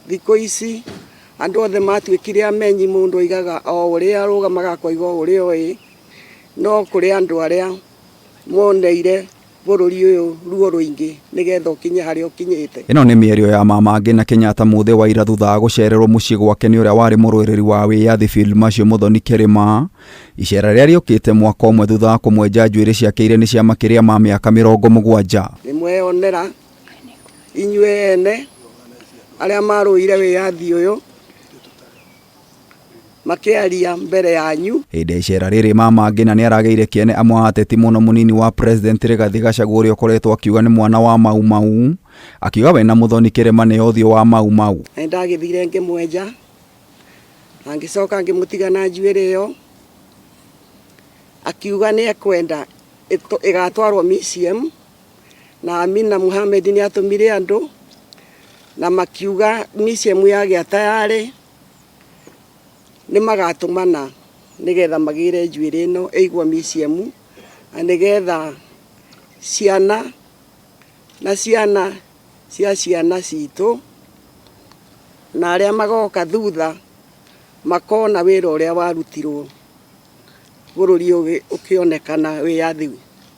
Thikũ ici andũ othe matuĩkire amenyi, mũndũ oigaga o ũrĩa arũgamaga akoiga o ũrĩa oĩ, no kũrĩ andũ arĩa moneire bũrũri ũyũ ruo rũingĩ nĩgetha ũkinye harĩa ũkinyĩte. Ĩno nĩ mĩario ya Mama Ngina Kenyatta mũthĩ wa ira thutha wa gũcererwo mũciĩ gwake nĩ ũrĩa warĩ mũrũĩrĩri wa wĩyathi Field Marshal Muthoni Kĩrĩma. Icera rĩrĩa rĩũkĩte mwaka ũmwe thutha wa kũmwenja njuĩrĩ ciake iria nĩ cia makĩria ma mĩaka 70. Nĩ mweyonera inyuĩ ene arĩa marũire wĩyathi ũyũ makĩaria mbere yanyu. Hĩndĩ ya icera rĩrĩ Mama Ngina nĩ aragĩire kĩene amwe a ateti mũno mũnini wa President Rigathi Gachagua ũrĩa ũkoretwo akiuga nĩ mwana wa Mau Mau, akiuga we na Muthoni Kĩrĩma nĩo ũthiũ wa Mau Mau. Na nĩndagĩthire ngĩmwenja na ngĩcoka ngĩmũtiga na njuĩrĩ ĩyo, akiuga nĩ ekwenda ĩgatwarwo museum, na Amina Mohamed nĩ atũmire andũ na makiuga museum yagĩa tayarĩ nĩ magatũmana nĩgetha magĩre njuĩrĩ ĩno ĩigwo museum, na nĩgetha ciana na ciana cia ciana citũ na arĩa magoka thutha makona wĩra ũrĩa warutirwo bũrũri ũkĩonekana wĩyathi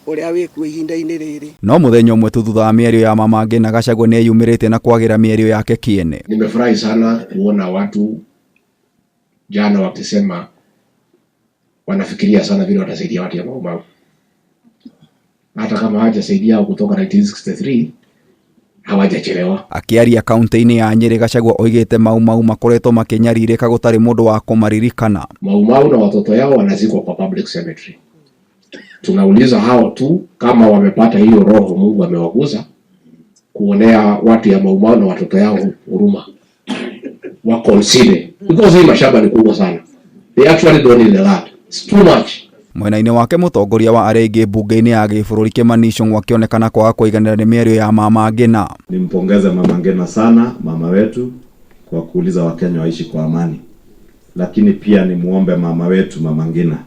ũrĩa wĩkuo ihinda-inĩ rĩrĩ. No mũthenya ũmwe tu thutha wa mĩario ya Mama Ngina, Gachagua nĩ eyumĩrĩtie na kwagĩra mĩario yake kĩene. Nimefurahi sana kuona watu jana wakisema wanafikiria sana vile watasaidia watu ya Mau Mau. Hata kama hawajasaidia kutoka 1963 hawajachelewa. Akĩaria kaunti-inĩ ya Nyĩrĩ, Gachagua oigĩte Mau Mau makoretwo makĩnyarirĩka gũtarĩ mũndũ wa kũmaririkana. Mau Mau na watoto yao wanazikwa kwa public cemetery. Tunauliza hao tu kama wamepata hiyo roho Mungu amewagusa kuonea watu ya Mau Mau na watoto yao huruma. Wa consider because hii mashamba ni kubwa sana. They actually don't need a lot. It's too much. Mwena-inĩ wake mũtongoria wa arĩa aingĩ mbunge-inĩ ya gĩbũrũri Kimani Ichung'wa akĩonekana kwaga kũiganĩra nĩ mĩario ya Mama Ngina. Nimpongeze Mama Ngina sana, mama wetu, kwa kuuliza Wakenya waishi kwa amani. Lakini pia nimuombe mama wetu Mama Ngina,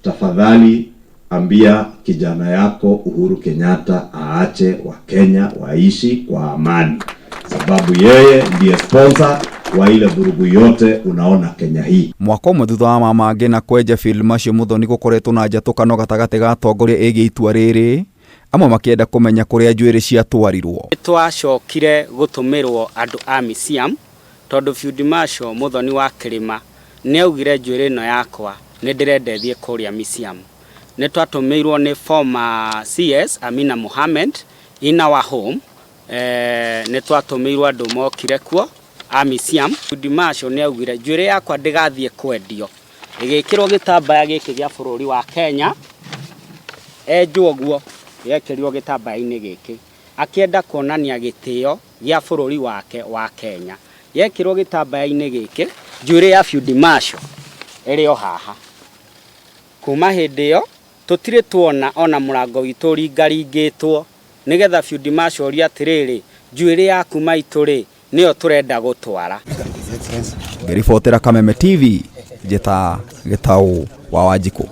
tafadhali ambia kijana yako Uhuru Kenyatta aache Wakenya waishi kwa amani, sababu yeye ndiye sponsor wa ile vurugu yote unaona Kenya hii. Mwaka ũmwe thutha wa Mama Ngina kwenja Field Marshal Muthoni gũkoretwo na njatũkano gatagatĩ ga atongoria ĩgiĩ itua rĩrĩ, amwe makĩenda kũmenya kũrĩa njuĩrĩ ciatwarirwo. Twacokire gũtũmĩrwo andũ a museum tondũ Field Marshal Muthoni wa Kĩrĩma nĩ augire njuĩrĩ ĩno yakwa nĩ ndĩrenda ĩthiĩ kũrĩa museum. Nĩ twatũmĩirwo nĩ former CS Amina Mohamed in our home, nĩ twatũmĩirwo andũ mokire kuo a museum. Field Marshal nĩ augire njuĩrĩ yakwa ndĩgathiĩ kwendio, ĩgĩkĩrwo gĩtambaya gĩkĩ gĩa bũrũri wa Kenya, enjwo ũguo yekĩrirwo gĩtambaya-inĩ gĩkĩ, akĩenda kuonania gĩtĩo gĩa bũrũri wake wa Kenya. Yekĩrwo gĩtambaya-inĩ gĩkĩ, njuĩrĩ ya Field Marshal ĩrĩ o haha. Kuma hĩndĩ ĩyo tũtirĩ tuona ona mũrango witũ ũringaringĩtwo nĩgetha Field Marshal orie atĩrĩrĩ, njuĩrĩ yaku maitũ rĩ nĩyo tũrenda gũtwara. Ngĩribotera Kameme TV, njĩta Gĩtaũ wa Wanjikũ.